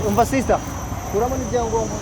Umva sister, kuramo n'ibyangombwa.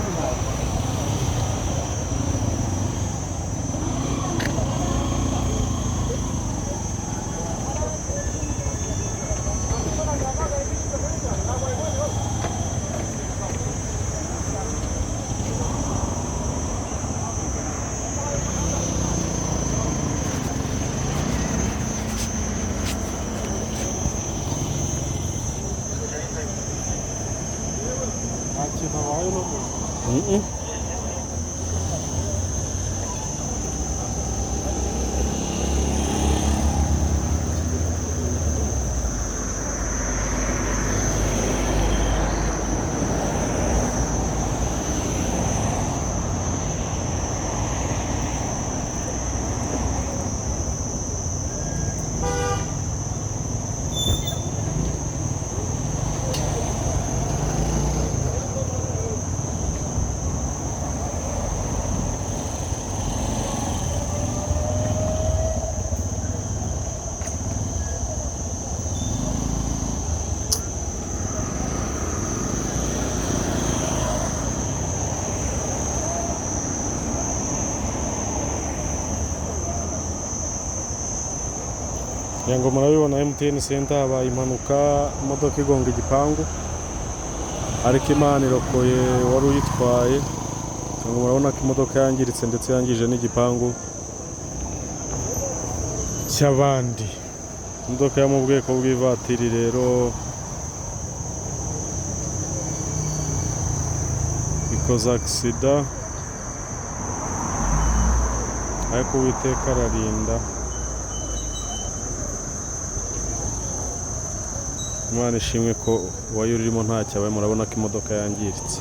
Ngira ngo murabibona, MTN Center habaye impanuka, imodoka igonga igipangu, ariko Imana irokoye wari uyitwaye. Ngira ngo murabona ko imodoka yangiritse ndetse yangije n'igipangu cy'abandi. Imodoka yo mu bwoko bw'ivatiri rero ikoze accident, ariko Uwiteka ararinda. Imana ishimwe ko uwari urimo ntacyo abaye. Murabona ko imodoka yangiritse.